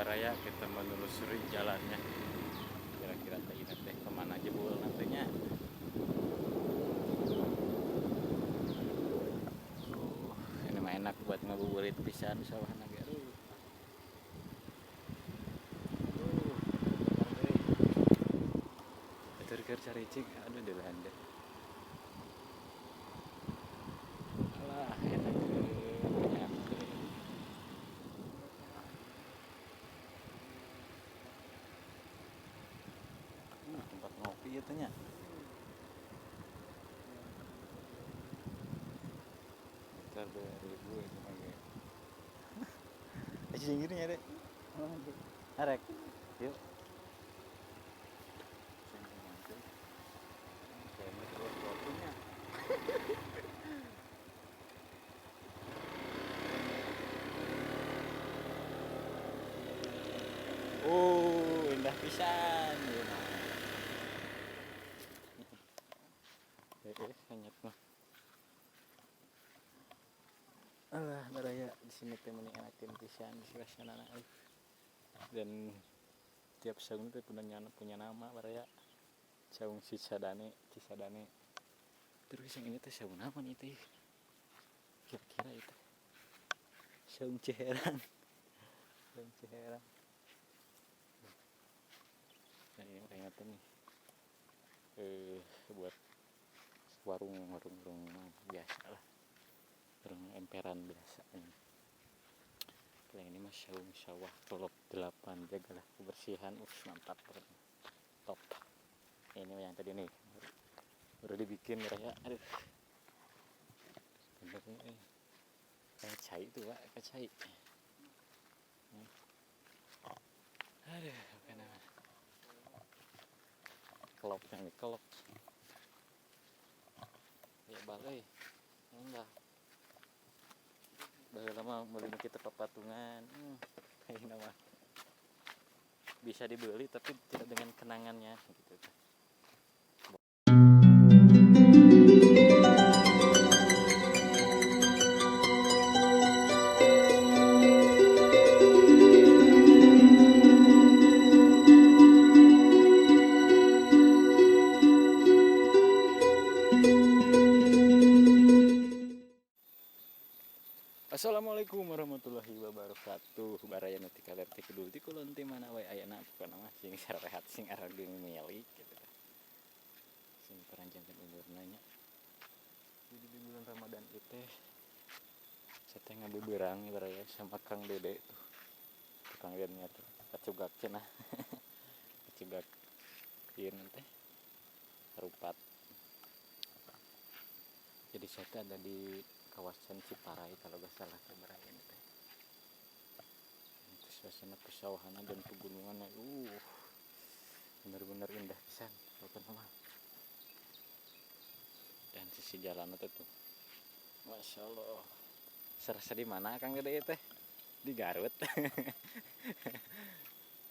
Baraya, kita menelusuri jalannya. Kira-kira teh kemana jebul nantinya. Ini mah enak buat ngabuburit pisan sawah ge. Aduh. Atur cari cing, aduh di deh. Alah, enak enak. Tempat ngopi ya tanya. Ntar 2000 itu mah ge. Aja gini ya, Dek. Arek. Yuk. Oh, indah pisan. Hanyut mah. Alah, baraya di sini teh meni enakeun pisan suasana. Dan tiap saung teh punya nama baraya. Saung Cisadane, Cisadane. Terus yang ini teh saung apa nih teh? Kira-kira itu. Saung Ciherang. Saung Ciherang. Dan ini kayaknya nih buat warung biasa lah, warung emperan biasa ini. Yang ini mah saung sawah Kelop 8, jagalah kebersihan, mantap, top. Ini yang tadi nih baru dibikin ya, aduh bener nih, kayak cai itu pak, kayak cai. Aduh, apa nama? Kelop yang dikelop. Ya balai, enggak. Baheula mah meuli kita papatungan, kayak nama bisa dibeli tapi tidak dengan kenangannya gitu. Assalamualaikum warahmatullahi wabarakatuh. Baraya nu ti kaler ti kidul ti kulon ti mana wae ayana pokona mah sing sarehat sing arageng milik gitu. Sing paranjangkeun umurna nya. Jadi di bulan Ramadan ieu teh saya teh ngabeberang baraya sama Kang Dede tuh. Tukang liannya tuh kacugak cenah. Kacugak ieu teh harupat. Jadi saya teh ada di kawasan Ciparay kalau gak salah kabarnya ini teh. Itu suasana pesawahan dan pegunungan, bener-bener indah pisan pokoknya mah. Dan sisi jalan itu tuh, masya Allah. Serasa di mana Kang Gede teh? Di Garut.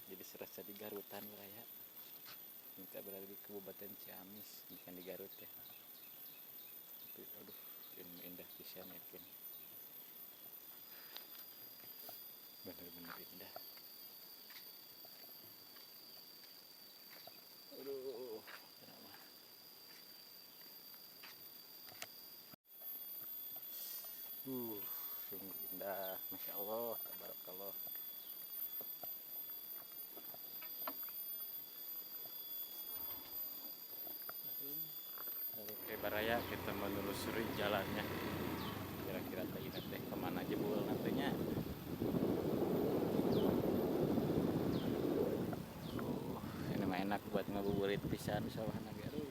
Jadi serasa di Garutan wilayah. Kita berada di Kabupaten Ciamis, bukan di Garut ya. Tapi, aduh, indah pisan yakin, bener-bener indah. Aduh, kenapa? Sungguh indah, masya Allah, tabarakallah. Oke baraya, kita menelusuri jalannya. Kira-kira teh kemana jebul nantinya. Ini mah enak buat ngabuburit pisan sawah ge. Aduh.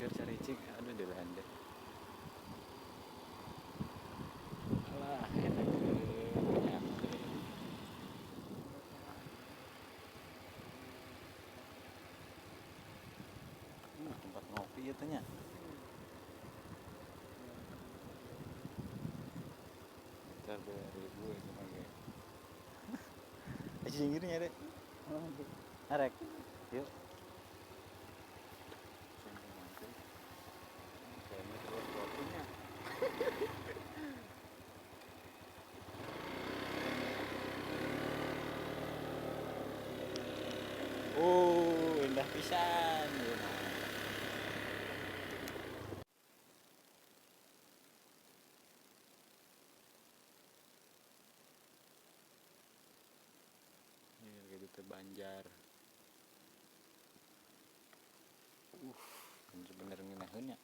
Cari cing, aduh di deh. Alah, enak. Tempat ngopi ya tanya. Ntar 2000 itu mah ge. Aja gini ya, Dek. Arek. Yuk. Banjar. Bener-bener ngeunaheun nya.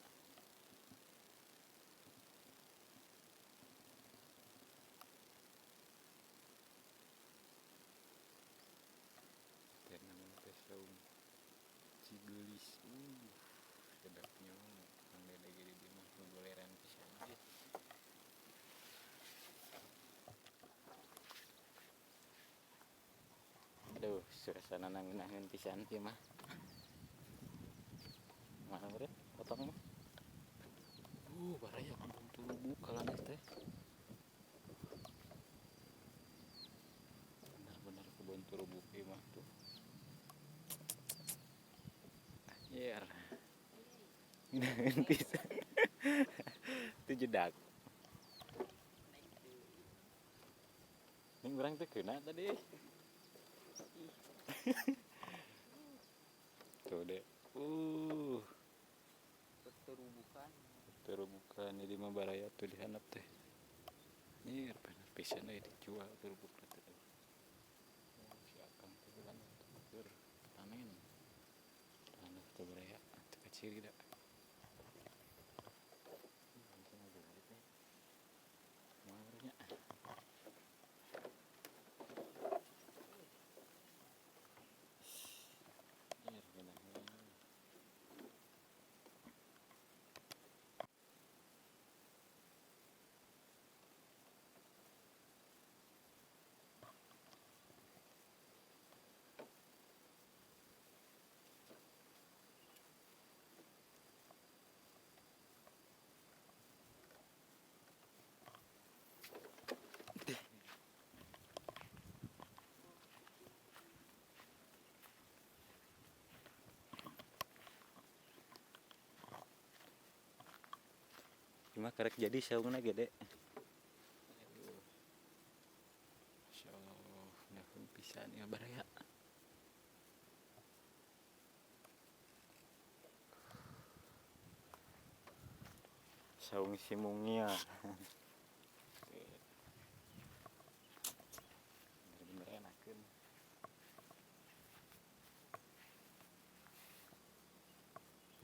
Teh namanya teh saung Cigelis. Sedapnya Kang Dede gede di mah gogoleran pisan. Aduh, suasana ngeunaheun pisan ieu mah. Mana beureut potong mah. Baraya kampung Tulubuk kalanes teh. Benar-benar kebun Tulubuk ieu mah tuh. Anjir. Ngeunaheun pisan. Itu jedak. Ini urang teh kena tadi. Tuh deh. Terubukan. Terubukan ini mah baraya tuh dihanap teh. Ini bener pisan euy dijual terubuk teh. Si Akang teh bilang keur panen. Panen teh baraya teu kaciri da. Cuma karek jadi saungna gede. Aduh. Masya Allah, ngeunaheun pisan ya baraya. Saung si Mungil. Bener-bener enakeun.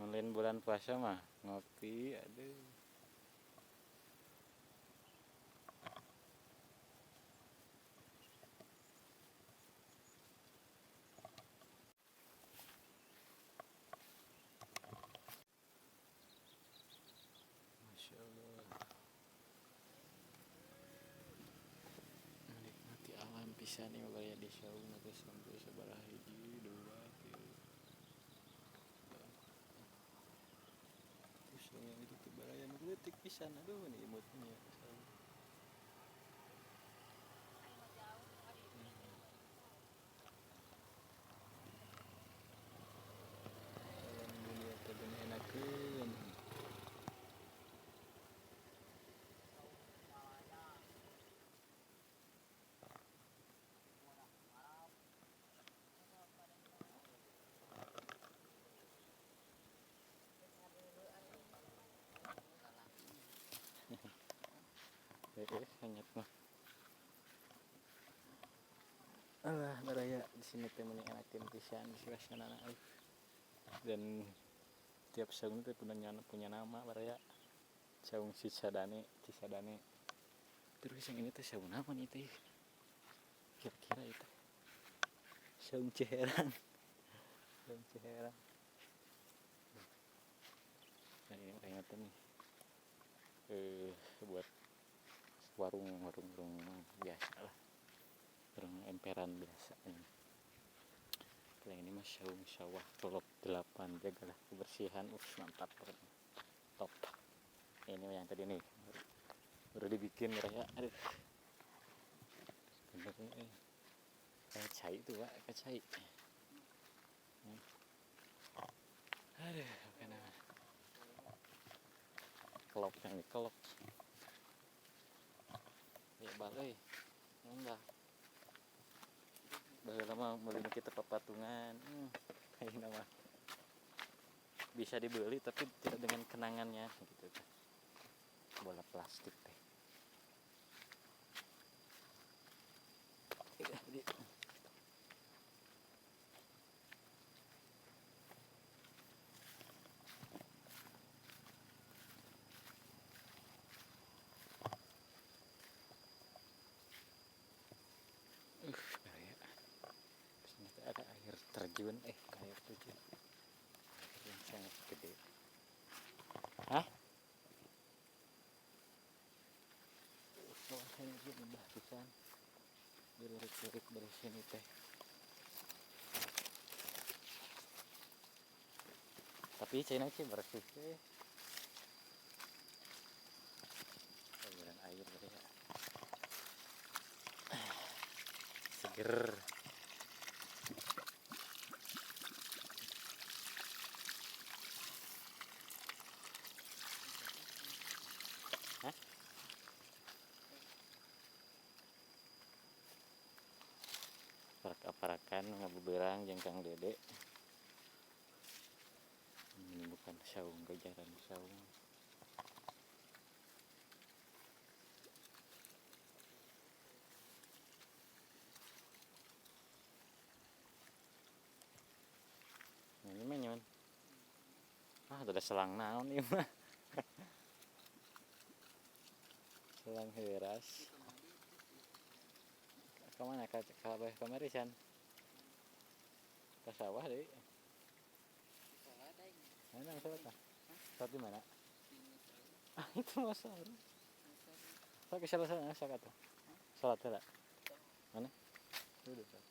Mun lain bulan puasa mah ngopi, aduh. Masya Allah, menikmati alam pisan ieu baraya di saung teh sampai sabaraha hiji, dua, tilu. Terus yang itu teh baraya nu leutik pisan, aduh ini imutnya saung. Alam dunia teh bener enakeun. Hanyut mah. Alah, baraya di sini teh meni enakeun pisan suasanana euy. Dan tiap saung teh punya nama baraya. Saung Cisadane, Cisadane. Terus yang ini teh saung apa nih teh? Kira-kira itu. Saung Ciherang. Saung Ciherang. Nah, ini kayaknya tuh nih. Buat warung-warung biasa lah, warung emperan biasa ini. Kalau ini mah saung sawah Kelop 8, jagalah kebersihan, mantap pokoknya, top. Ini yang tadi nih baru dibikin ya, aduh benernya kayak cai itu pak, kayak cai. Aduh, apa nama? Kelop yang ini kelop. Ya balai, enggak. Baheula mah meuli nu kitu papatungan. Ayeuna mah bisa dibeli tapi tidak dengan kenangannya gitu teh. Bola plastik teh. terjun, kayak terjun. Yang sangat gede. Hah? Kawasan itu indah pisan. Dilirik-lirik dari sini teh. Tapi China sih bersih sih. Aliran air tadi ya. Seger. Hah? Aparak-aparakan ngabuberang jeung Kang Dede. Ini bukan saung, kejaran saung. Ini mah nyon. Ah, ada selang naon ieu mah. Selang heuras. Ke mana ka kamari san? Ke sawah deui. Mana sholat ah? Sholat di mana? Ah, itu mah salah. Sok salah salah sok atuh. Sholat heula. Mana? Udah, sok.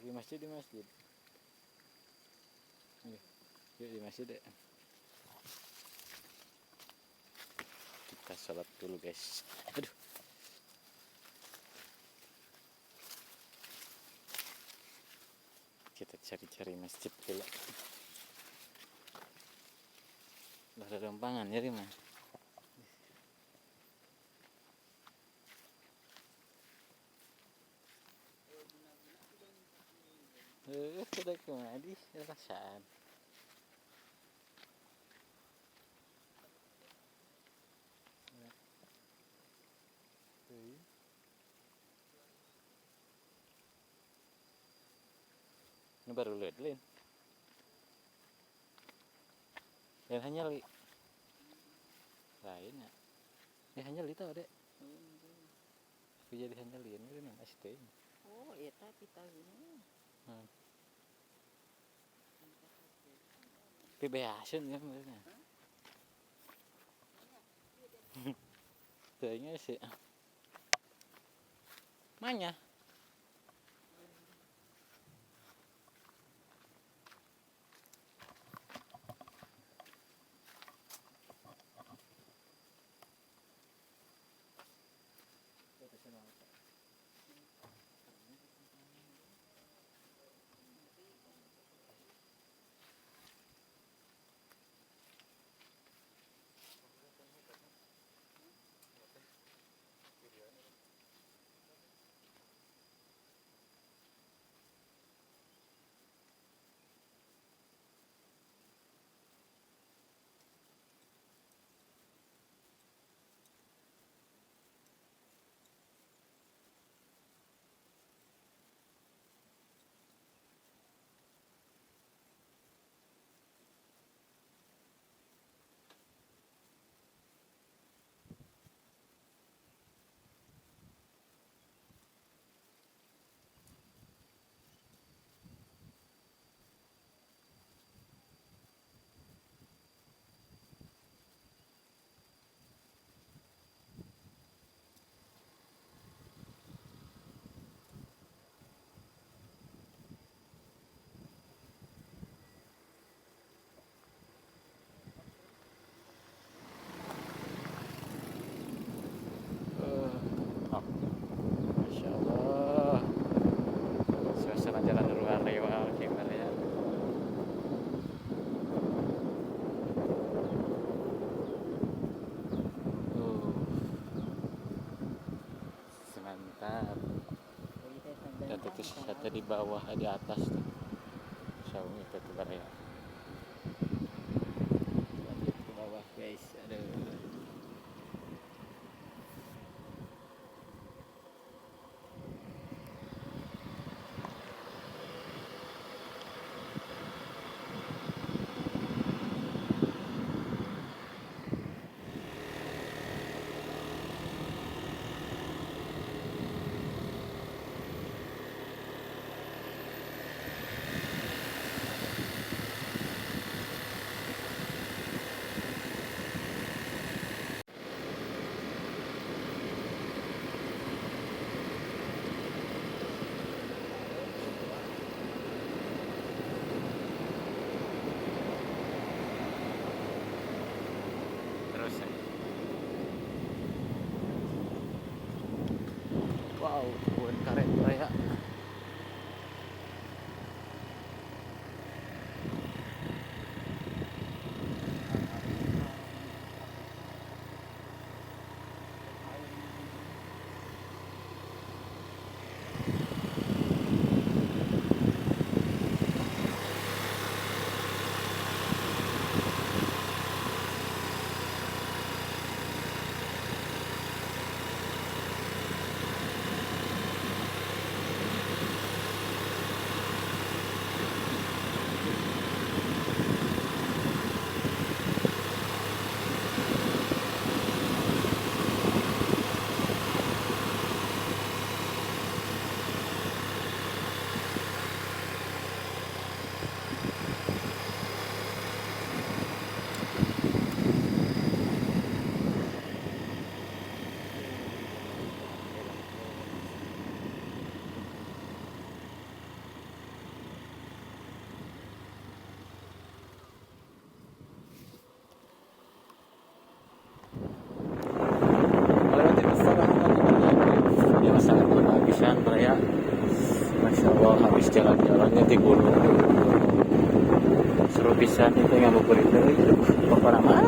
Di masjid, di masjid. Oke. Yuk di masjid deh. Kita sholat dulu guys. Aduh. Kita cari-cari masjid dulu. Udah ada rompangan jadi mah. Sudah kemana di rasaan. Ini baru lihat lin. Dan hanya li lain ya. Ini hanya li tau dek. Jadi hanya li ini nih masih teh. Oh, eta pita gini. Tapi beasun ya sebenarnya. Kayaknya sih. Manya. Masya Allah, suasana jalan luar lewat gimana ya? Mantap. Dan itu satu di bawah, di atas tuh. Saung itu tuh ya. Lanjut ke bawah guys. Aduh. Wow, kebun karet, baraya. Melewati persawahan lagi, ya sangat pisan, baraya. Masya Allah, habis jalan-jalannya di gunung. Seru pisan itu ngabuburit deui, pokona mah.